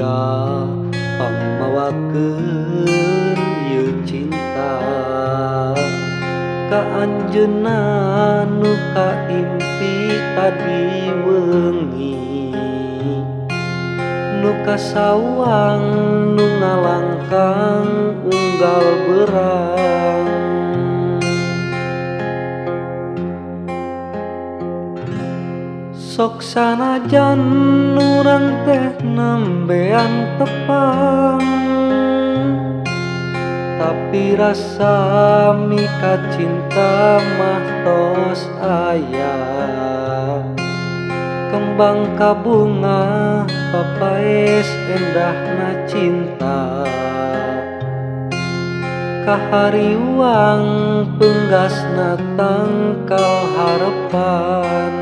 kamega pangmawakeun ieu cinta ka anjeunna nu kaimpi tadi wengi nu kasawang nu ngalangkang unggal berang. Sok sanajan urang teh nembean tepang, tapi rasa mika cinta mah tos aya. Kembang kabunga papaes endahna cinta, kahariwang penggasna tangkal harapan.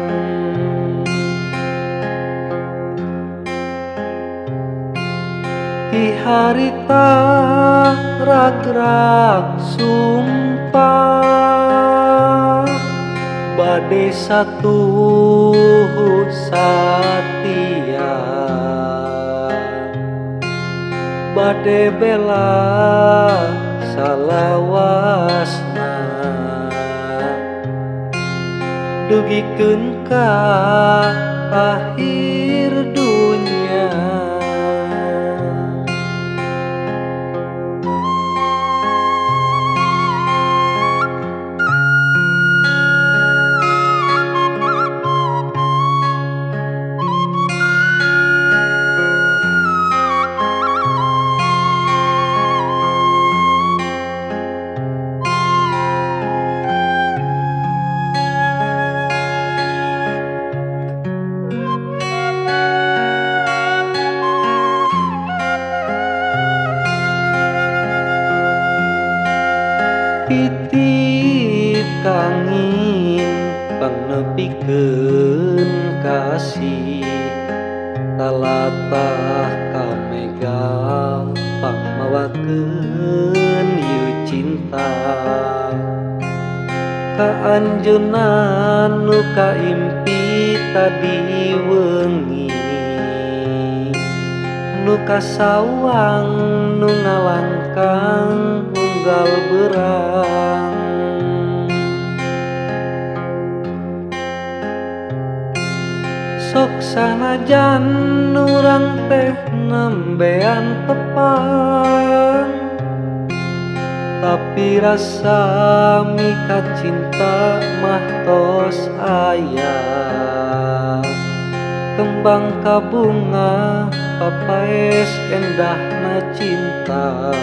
Di harita ragrag sumpah bade satuhu satia, bade bela salawasna dugikeun ka akhir dunya. Titip kangin pangnepikeun kasih, talatah kamega pangmawakeun ieu cinta ka anjeunna nu kaimpi tadi wengi nu kasawang nu ngalangkang unggal berang. Sok sanajan urang teh nembean tepang, tapi rasa mika cinta mah tos aya. Kembang kabunga papaes endahna cinta,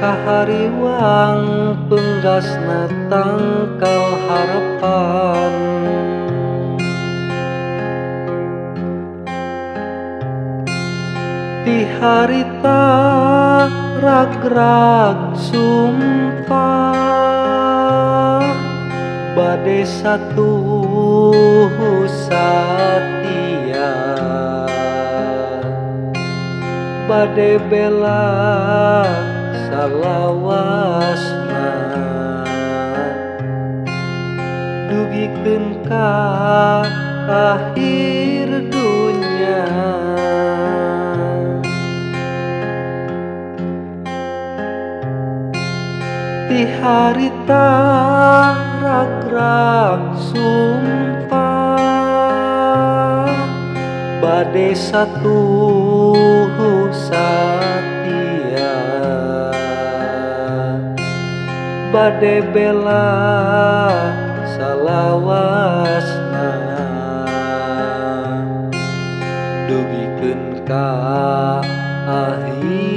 kahariwang penggasna tangkal harapan. Di harita ragrag sumpah bade satuhu satia, bade bela salawasna dugikeun ka akhir dunya. Di harita ragrag sumpah bade satuhu satia, bade bela salawasna dugikeun ka akhir.